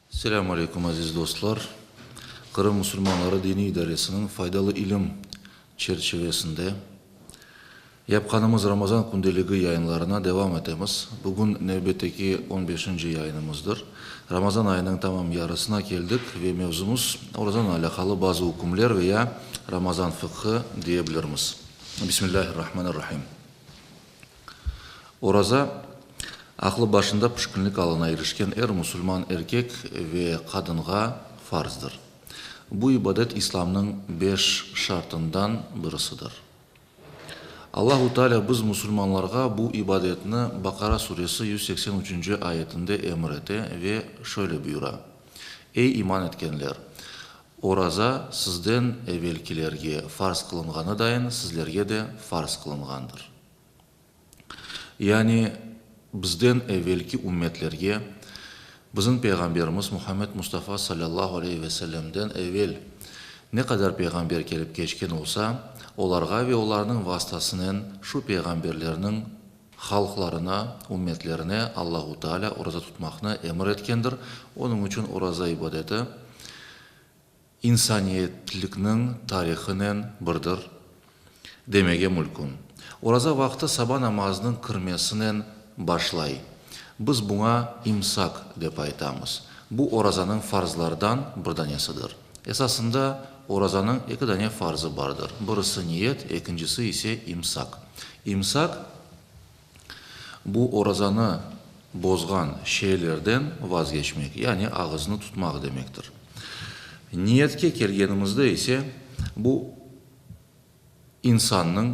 Selâmu aleykum, aziz dostlar! Qırım musulmanları diniy idaresiniñ Faydalı ilim çerçivesinde yapqanımız Ramazan kündeligi yayınlarına devam etemiz. Bugün nevbetteki on beşinci yayınımızdır. Ramazan ayınıñ tamam yarısına keldik ve mevzumız orazanen alâqalı bazı ükümler ve ya Ramazan fıqhı diyebilirmiz. Bismillâhirrahmanirrahim. Oraza, aqlı başında pişkinlik alına irişken er musulman erkek ve qadınğa farzdır. Bu ibadet İslamnıñ beş şartından birisidir. Allahu Teala biz musulmanlarğa bu ibadetni Baqara suresi 183 üçünci ayetinde emir ete ve şöyle buyura, Ey iman etkenler! Oraza sizden evelkilerge farz qılınğanı dayın sizlerge de farz qılınğandır. Yani bizden evelki ümmetlerge bizim Peyğamberimiz Muhammed Mustafa salâllahu aleyhi ve sellemden evel ne qadar peyğamber kelip keçken olsa, olarğa ve olarnıñ vastasınen şu peyğamberlerniñ halqlarına, ümmetlerine Allahu Teala oraza tutmaqnı emir etkendir. Onıñ içün oraza ibadeti insaniyetlikniñ tarihınen birdir demege mülkün. Oraza vaqtı saba namazınıñ kirmesinen başlay. Biz buña imsak dep aytamız. Bu orazanıñ farzlardan bir danesidir. Esasında, orazanıñ eki dane farzı bardır, birisi niyet, ekincisi ise imsak. İmsak, bu orazanı bozğan şeylerden vazgeçmek, yani ağıznı tutmaq demektir. Niyetke kelgenimizde ise, bu insannıñ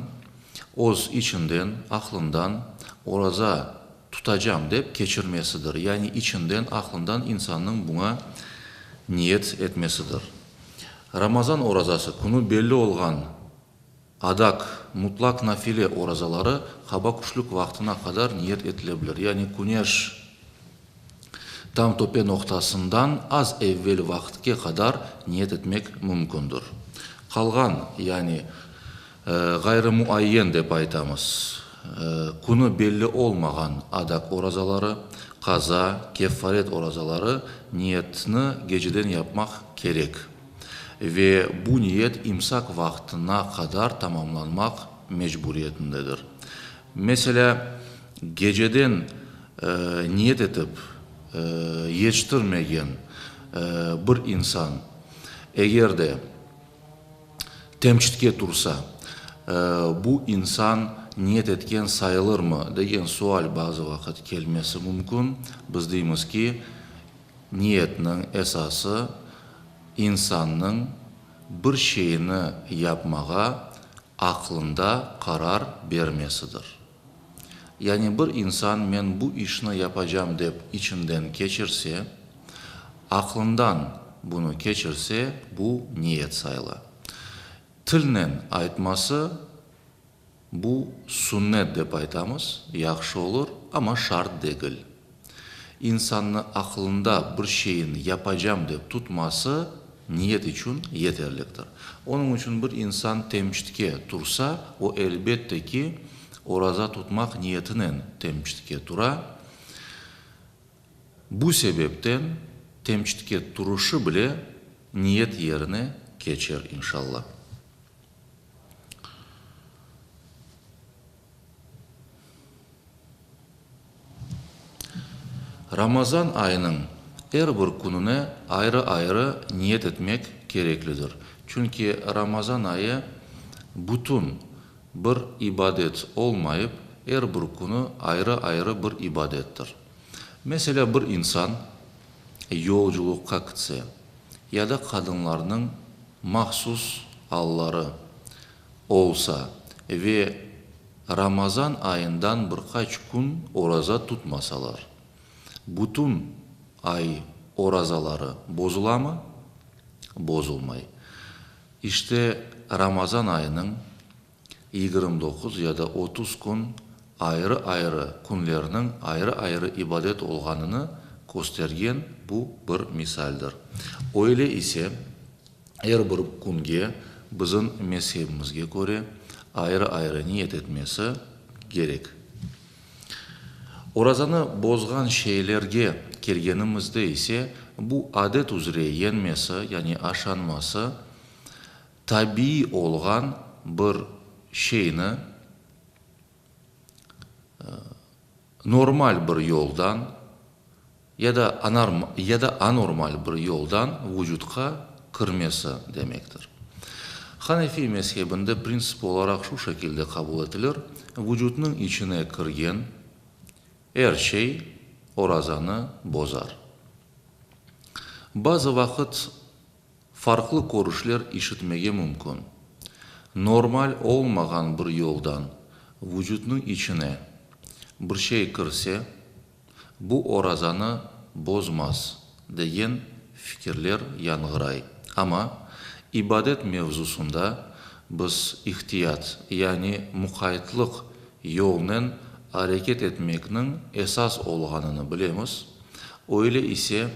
öz içinden, aqlından oraza tutacam dep keçirmesidir, yani içinden, aqlından insannıñ buña niyet etmesidir. Ramazan orazası künü belli olğan adak, mutlaq nafile orazaları qaba küşlük vaqtına qadar niyet etile bilir, yani küneş tam töpe noqtasından az evvel vaqıtke qadar niyet etmek mümkündir. Qalğan, yani ğayrı muayyen dep aytamız, künü belli olmağan adak orazaları, qaza, keffaret orazaları niyetni geceden yapmaq kerek ve bu niyet imsak vaqtına qadar tamamlanmaq mecburiyetindedir. Meselâ, geceden niyet etip yetiştirmegen bir insan, eger de temçitke tursa, bu insan niyet etken sayılırmı, degen sual bazı vaqıt kelmesi mümkün. Biz deymiz ki, niyetniñ esası, insannıñ bir şeyni yapmağa aqlında qarar bermesidir. Yani bir insan men bu işni yapacam dep içinden keçirse, aqlından bunı keçirse, bu niyet sayıla. Tilnen aytması, bu sünnet dep aytamız, yahşı olur, amma şart degil. İnsannı aqlında bir şeyin yapacam dep tutması niyet içün yeterliktir. Onıñ içün bir insan temçitke tursa, o elbette ki, oraza tutmaq niyetinen temçitke tura. Bu sebepten temçitke turuşı bile niyet yerine keçer, inşalla. Ramazan ayınıñ er bir kününe ayrı-ayrı niyet etmek kereklidir. Çünki Ramazan ayı bütün bir ibadet olmayıp, er bir künü ayrı-ayrı bir ibadettir. Meselâ, bir insan yolculuqqa kitse ya da qadınlarnıñ mahsus alları olsa ve Ramazan ayından bir qaç kün oraza tutmasalar, bütün ay orazaları bozulamı? Bozulmay. İşte, Ramazan ayınıñ 29 ya da 30 kün ayrı-ayrı künlerniñ ayrı-ayrı ibadet olğanını köstergen bu bir misaldir. Öyle ise, er bir künge bizim mezhebimizge köre ayrı-ayrı niyet etmesi kerek. Orazanı bozğan şeylerge kelgenimizde ise, bu adet üzre yenmesi, yani aşanması tabiiy olğan bir şeyni normal bir yoldan ya da ya da anormal bir yoldan vucutqa kirmesi demektir. Hanefiy mezhebinde printsip olaraq şu şekilde qabul etilir, vucutnıñ içine kirgen er şey orazanı bozar. Bazı vaqıt farqlı körüşler işitmege mümkün. Normal olmağan bir yoldan vucutnıñ içine bir şey kirse, bu orazanı bozmaz, degen fikirler yañğıray. Amma ibadet mevzusında biz ihtiyat, yani muqaytlıq yolnen areket etmekniñ esas olğanını bilemiz, öyle ise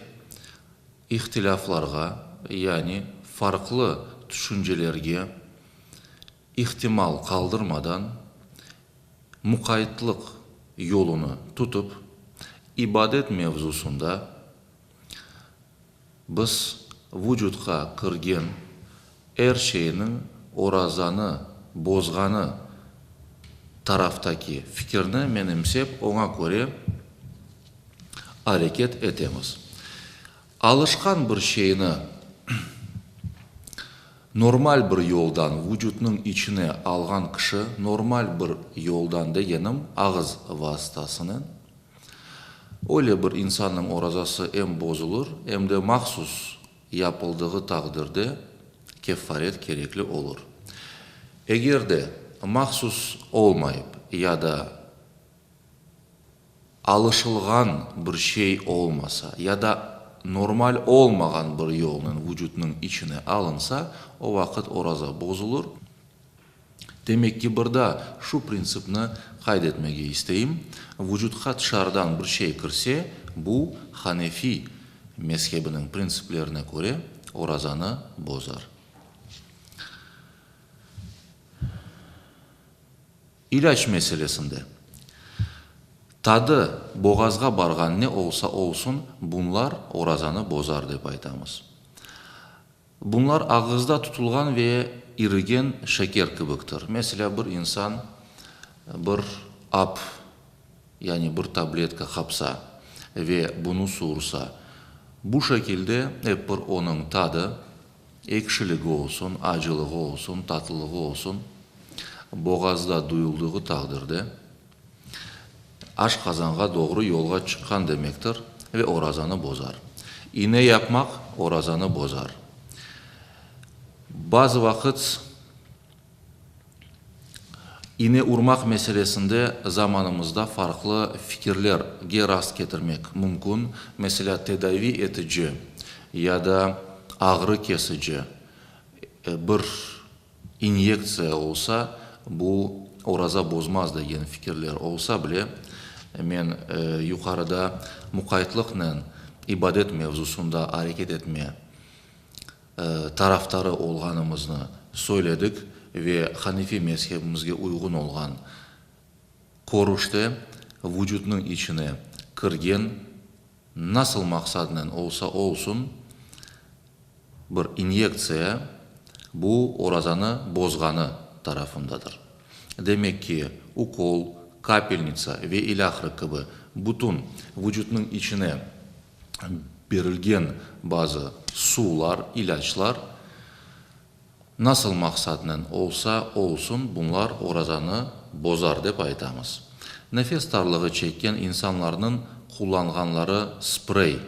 ihtilâflarğa, yani farqlı tüşüncelerge ihtimal qaldırmadan, muqaytlıq yolunı tutıp, ibadet mevzusında biz vucutqa kirgen er şeyniñ orazanı bozğanı taraftaki fikirni menimsep, oña köre areket etemiz. Alışqan bir şeyni normal bir yoldan vucutnıñ içine alğan kişi, normal bir yoldan degenim, ağız vasıtasınen, öyle bir insannıñ orazası em bozulır, em de mahsus yapıldığı taqdirde keffaret kerekli olur. Eger de mahsus olmayıp ya da alışılğan bir şey olmasa ya da normal olmağan bir yolnen vucutnıñ içine alınsa, o vaqıt oraza bozulır. Demek ki, bir daa şu printsipni qayd etmege isteyim, vucutqa tışarıdan bir şey kirse, bu, hanefiy mezhebiniñ printsiplerine köre, orazanı bozar. İlâc meselesinde, tadı boğazğa barğan ne olsa olsun, bunlar orazanı bozar, dep aytamız. Bunlar ağızda tutulğan ve irigen şeker kibiktir. Meselâ, bir insan bir ap, yani bir tabletka qapsa ve bunı suvursa, bu şekilde ep bir onıñ tadı, ekşiligi olsun, acılığı olsun, tatlılığı olsun, boğazda duyuldığı taqdirde, aşqazanğa doğru yolğa çıqqan demektir ve orazanı bozar. İne yapmaq orazanı bozar. Bazı vaqıt ine urmaq meselesinde zamanımızda farqlı fikirlerge rast ketirmek mümkün. Meselâ, tedavi etici ya da ağrı kesici bir İnyektsiya olsa, bu oraza bozmaz degen fikirler olsa bile, men yuqarıda muqaytlıqnen ibadet mevzusında areket etme tarafdarı olğanımıznı söyledik ve hanefi mezhebimizge uyğun olğan körüşte vucutnıñ içine kirgen nasıl maqsadnen olsa olsun, bir inyektsiya bu orazanı bozğanı tarafındadır. Demek ki, ukol, kapelnitsa ve ilâhre kibi bütün vucutnıñ içine berilgen bazı suvlar, ilâclar nasıl maqsadnen olsa olsun bunlar orazanı bozar dep aytamız. Nefes tarlığı çekken insanlarnıñ qullanğanları sprey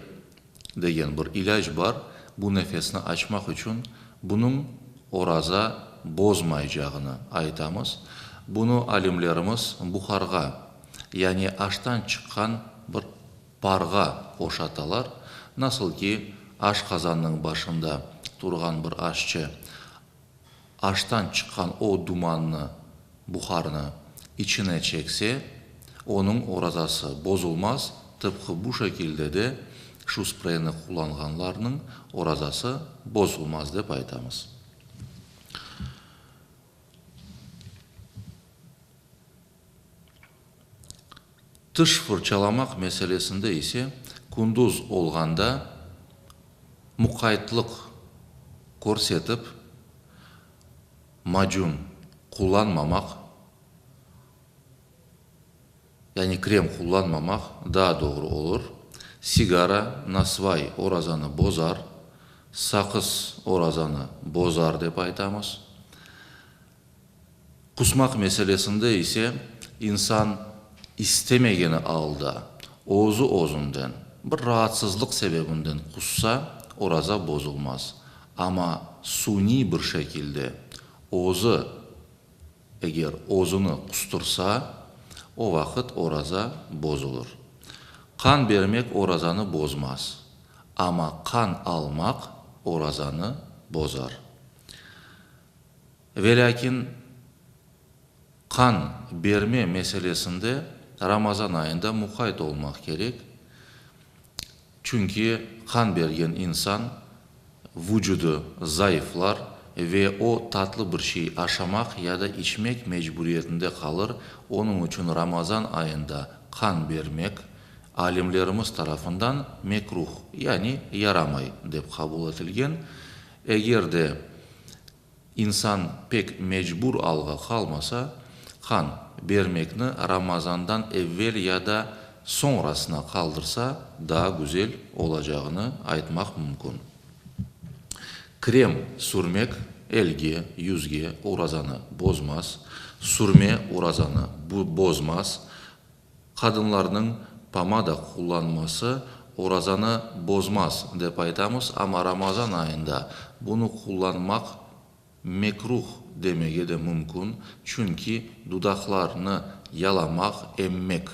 degen bir ilâc bar, bu nefesni açmaq içün, bunıñ oraza bozmaycağını aytamız. Bunı alimlerimiz buharğa, yani aştan çıqqan bir parğa oşatalar. Nasıl ki, aş qazannıñ başında turğan bir aşçı aştan çıqqan o dumannı, buharnı, içine çekse, onıñ orazası bozulmaz, tıpqı bu şekilde de şu spreyni qullanğanlarnıñ orazası bozulmaz, dep aytamız. Tış fırçalamaq meselesinde ise kündüz olğanda muqaytlıq körsetip, macun qullanmamaq, yani krem qullanmamaq daa doğru olur. Sigara, nasvay orazanı bozar, saqız orazanı bozar dep aytamız. Qusmaq meselesinde ise insan istemegeni alda özü-özünden, bir raatsızlıq sebebinden qussa, oraza bozulmaz. Amma suniy bir şekilde özü eger özüni qustırsa, o vaqıt oraza bozulır. Qan bermek orazanı bozmaz, amma qan almaq orazanı bozar. Velâkin, qan berme meselesinde Ramazan ayında muqayt olmaq kerek, çünki qan bergen insan vucudı zayıflar ve o tatlı bir şey aşamaq ya da içmek mecburiyetinde qalır, onıñ içün Ramazan ayında qan bermek alimlerimiz tarafından mekruh, yani yaramay dep qabul etilgen. Eger de İnsan pek mecbur alğa qalmasa, qan bermekni Ramazandan evvel ya da soñrasına qaldırsa, daa güzel olacağını aytmaq mümkün. Krem sürmek elge, yüzge orazanı bozmaz, sürme orazanı bozmaz, Qadınlarnıñ pomada qullanması orazanı bozmaz, dep aytamız, amma Ramazan ayında bunı qullanmaq mekruh demege de mümkün, çünki dudaqlarnı yalamaq, emmek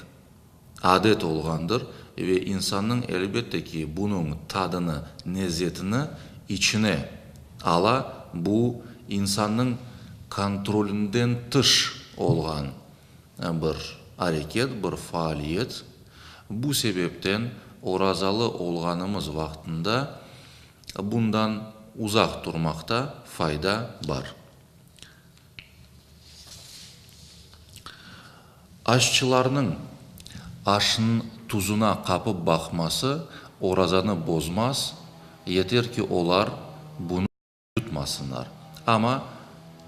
adet olğandır ve insannıñ, elbette ki, bunıñ tadını, lezetini içine ala, bu insannıñ kontrolinden tış olğan bir areket, bir faaliyet. Bu sebepten orazalı olğanımız vaqtında bundan uzaq turmaqta fayda bar. Aşçılarnıñ aşnıñ tuzuna qapıp baqması orazanı bozmaz, yeter ki olar bunı yutmasınlar. Amma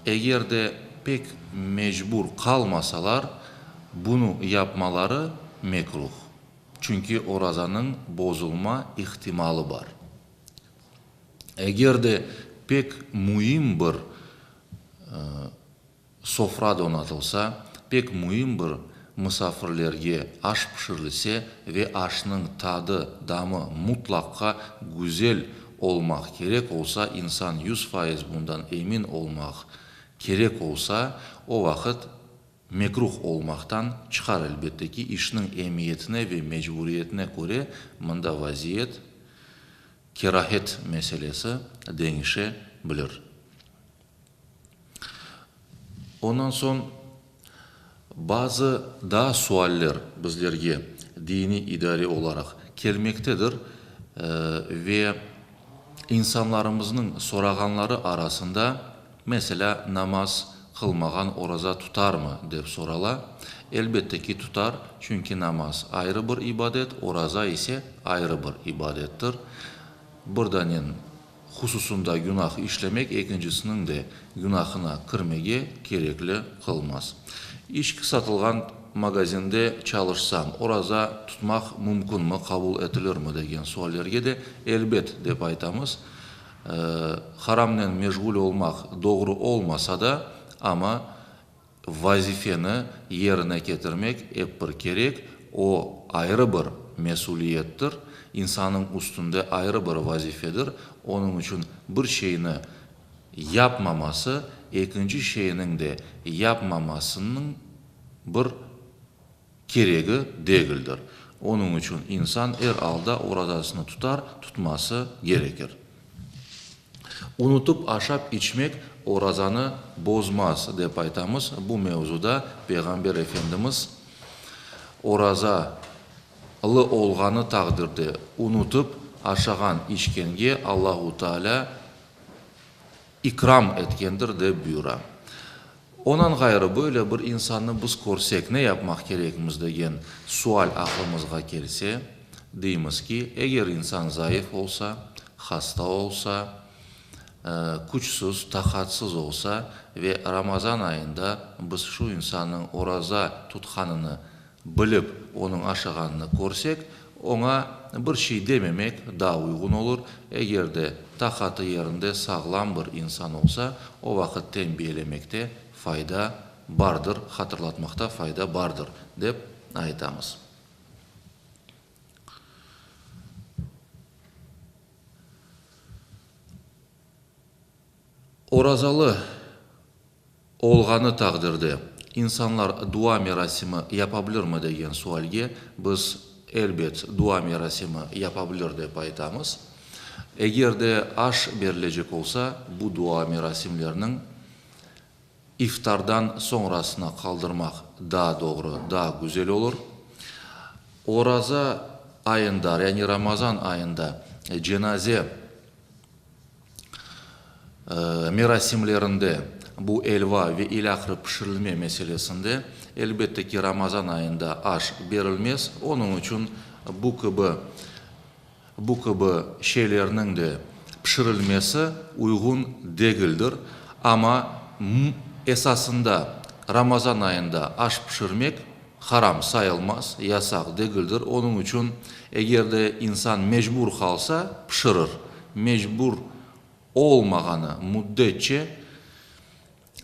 eger de pek mecbur qalmasalar, bunı yapmaları mekruh, çünki orazanıñ bozulma ihtimalı bar. Eger de pek müim bir Sofra donatılsa, pek müim bir mısafirlerge aş pişirilse ve aşnıñ tadı, damı mutlaqqa güzel olmaq kerek olsa, insan 100% bundan emin olmaq kerek olsa, o vaqıt mekruh olmaqtan çıqar, elbette ki, işniñ emiyetine ve mecburiyetine köre mında vaziyet, kerahet meselesi deñişe bilir. Ondan soñ bazı daa sualler bizlerge diniy idare olaraq kelmektedir ve insanlarımıznıñ sorağanları arasında, meselâ, namaz qılmağan oraza tutarmı, dep sorala. Elbette ki, tutar, çünki namaz ayrı bir ibadet, oraza ise ayrı bir ibadettir. Bir danen hususında günah işlemek ekincisiniñ de günahına kirmege kerekli qılmaz. İçki satılğan magazinde çalışsam, oraza tutmaq mümkünmi, qabul etilirmi degen suallerge de elbet dep aytamız. Haramnen meşğul olmaq doğru olmasa da, amma Vazifeni yerine ketirmek ep bir kerek, o ayrı bir mesüliyettir, insannıñ üstünde ayrı bir vazifedir, onıñ içün bir şeyni yapmaması, ekinci şeyniñ de yapmamasınıñ bir keregi degildir. Onıñ içün insan er alda orazasını tutar, tutması gerekir. Unutıp aşap içmek orazanı bozmaz, dep aytamız. Bu mevzuda Peyğamber Efendimiz, Oraza lı olğanı taqdirde unutıp aşağan içkenge Allahu Teala ikram etkendir, dep buyura. Ondan ğayrı, böyle bir insannı biz körsek, ne yapmaq kerekmiz degen sual aqlımızğa kelse, deymiz ki, eger insan zayıf olsa, hasta olsa, küçsüz, taqatsız olsa ve Ramazan ayında biz şu insannıñ oraza tutqanını bilip, onıñ aşağanını körsek, oña bir şey dememek daa uyğun olur. Eger de taqatı yerinde sağlam bir insan olsa, o vaqıt tenbiyelemekte fayda bardır, hatırlatmaqta fayda bardır, dep aytamız. Orazalı olğanı taqdirde insanlar dua merasimi yapabilirmi degen sualge biz, elbet, dua merasimi yapabilir dep aytamız. Eger de aş berilecek olsa, bu dua merasimlerniñ iftardan soñrasına qaldırmaq daa doğru, daa güzel olur. Oraza ayında, yani Ramazan ayında cenaze merasimlerinde bu elva ve ilâhre pişirilme meselesinde, elbette ki, Ramazan ayında aş berilmez, onıñ içün bu kibi bu kibi şeylerniñ de pişirilmesi uyğun degildir. Amma esasında Ramazan ayında aş pişirmek haram sayılmaz, yasaq degildir. Onıñ içün eger de insan mecbur qalsa, pişirir. Mecbur olmağanı müddetçe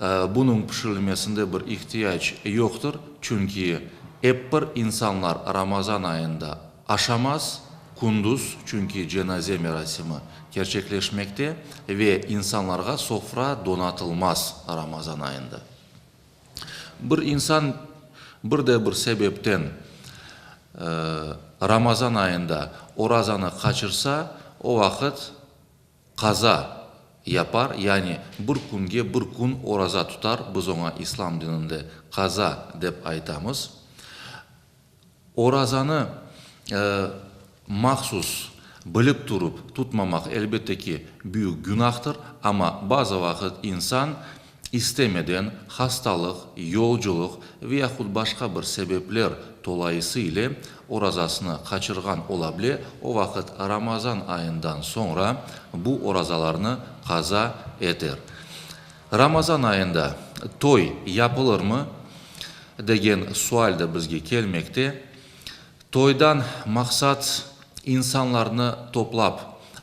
bunıñ pişirilmesinde bir ihtiyac yoqtır, çünki ep bir insanlar Ramazan ayında aşamaz, kündüz, çünki cenaze merasimi kerçekleşmekte ve insanlarğa sofra donatılmaz Ramazan ayında. Bir insan bir de bir sebepten Ramazan ayında orazanı qaçırsa, o vaqıt qaza yapar, yani bir künge bir kün oraza tutar, biz oña İslam dininde qaza dep aytamız. Orazanı mahsus bilip turıp tutmamaq, elbette ki, büyük günahtır, amma bazı vaqıt insan istemeden hastalıq, yolculıq ve yahut başqa bir sebepler tolayısı ile orazasını qaçırğan ola bile, o vaqıt Ramazan ayından soñra bu orazalarnı qaza eter. Ramazan ayında toy yapılırmı? Degen sual de bizge kelmekte. Toydan maqsat insanlarnı toplap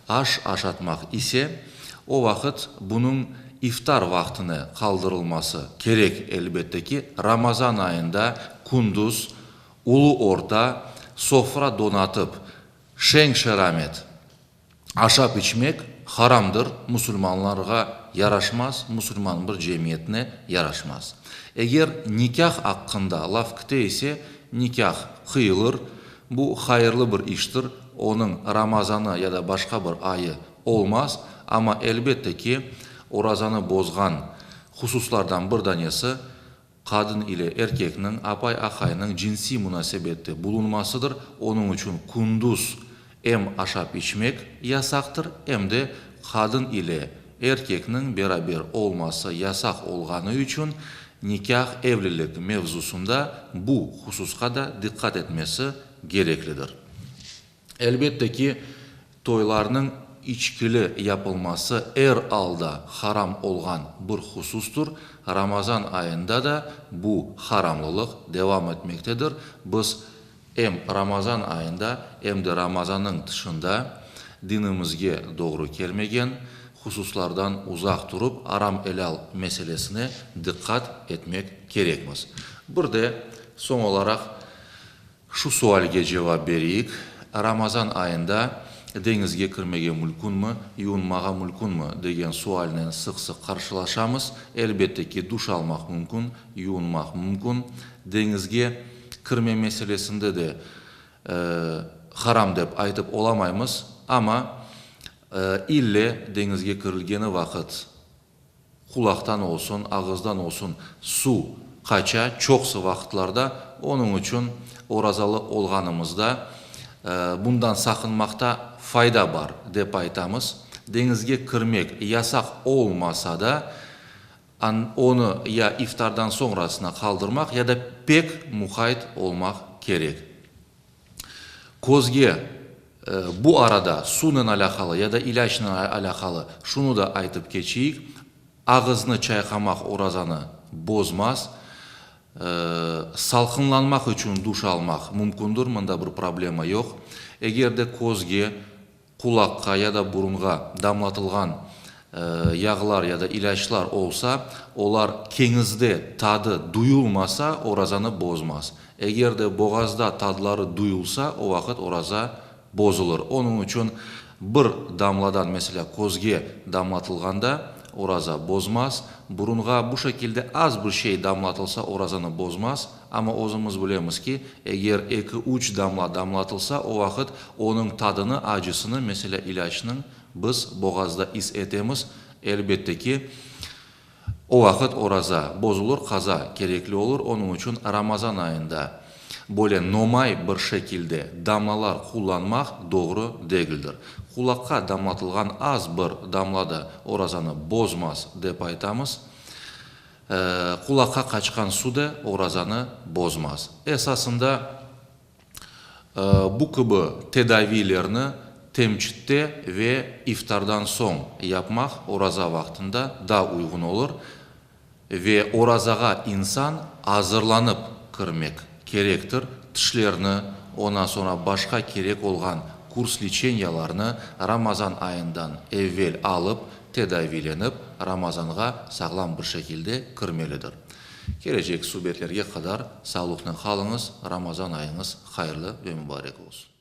aş aşatmaq ise, o vaqıt bunıñ iftar vaqtına qaldırılması kerek, elbette ki, Ramazan ayında kündüz ulu orta sofra donatıp şeñ-şeramet Aşap-içmek haramdır, musulmanlarğa yaraşmaz, musulman bir cemiyetine yaraşmaz. Eger nikâh aqqında laf kite ise, nikâh qıyılır, bu hayırlı bir iştir, onıñ Ramazanı ya da başqa bir ayı olmaz, amma elbette ki, orazanı bozğan hususlardan bir danesi, Qadın ile erkekniñ, apay-aqaynıñ cinsiy munasebette bulunmasıdır, onıñ içün kündüz em aşap-içmek yasaqtır, em de qadın ile erkekniñ beraber olması yasaq olğanı içün nikâh, evlilik mevzusında bu hususqa da diqqat etmesi kereklidir. Elbette ki, toylarnıñ içkili yapılması er alda haram olğan bir husustır, Ramazan ayında da bu haramlılıq devam etmektedir. Biz em Ramazan ayında, em de Ramazannıñ tışında dinimizge doğru kelmegen hususlardan uzaq turıp, aram-elâl meselesine diqqat etmek kerekmiz. Bir de soñ olaraq Şu sualge cevap bereyik, Ramazan ayında deñizge kirmege mülkünmi, yuvunmağa mülkünmi degen sualnen sıq-sıq qarşılaşamız. Elbette ki, duş almaq mümkün, yuvunmaq mümkün. Deñizge kirme meselesinde de haram dep aytıp olamaymız, amma ille deñizge kirilgeni vaqıt Qulaqtan olsun, ağızdan olsun suv qaça çoqsı vaqıtlarda, onıñ içün orazalı olğanımızda bundan saqınmaqta fayda bar, dep aytamız. Deñizge kirmek yasaq olmasa da, An, onı ya iftardan soñrasına qaldırmaq, ya da pek muqayt olmaq kerek. Közge, bu arada suvnen alâqalı ya da ilâcnen alâqalı şunı da aytıp keçeyik, ağıznı çayqamaq orazanı bozmaz, salqınlanmaq içün duş almaq mümkündir, mında bir problema yoq. Eger de közge, qulaqqa ya da burunğa damlatılğan yağlar ya da ilâclar olsa, olar keñizde tadı duyulmasa, orazanı bozmaz. Eger de boğazda tadları duyulsa, o vaqıt oraza bozulır. Onıñ içün bir damladan, meselâ, közge damlatılğanda, oraza bozmaz, burunğa bu şekilde az bir şey damlatılsa, orazanı bozmaz. Amma özümiz bilemiz ki, eger eki-üç damla damlatılsa, o vaqıt onıñ tadını, acısını, meselâ, ilâcnıñ, biz boğazda is etemiz, elbette ki, o vaqıt oraza bozulır, qaza kerekli olur. Onıñ içün Ramazan ayında böyle nomay bir şekilde damlalar qullanmaq doğru degildir. Qulaqqa damlatılğan az bir damla da orazanı bozmaz, dep aytamız. Qulaqqa qaçqan su da orazanı bozmaz. Esasında, bu kibi tedaviylerni temçitte ve iftardan soñ yapmaq oraza vaqtında daa uyğun olur ve orazağa insan azırlanıp kirmek kerektir, tişlerni, ondan soñra başqa kerek olğan kurs leçeniyalarnı Ramazan ayından evel alıp, tedaviylenip, Ramazanğa sağlam bir şekilde kirmelidir. Kelecek subetlerge qadar sağlıqnen qalıñız, Ramazan ayıñız hayırlı ve mubarek olsun.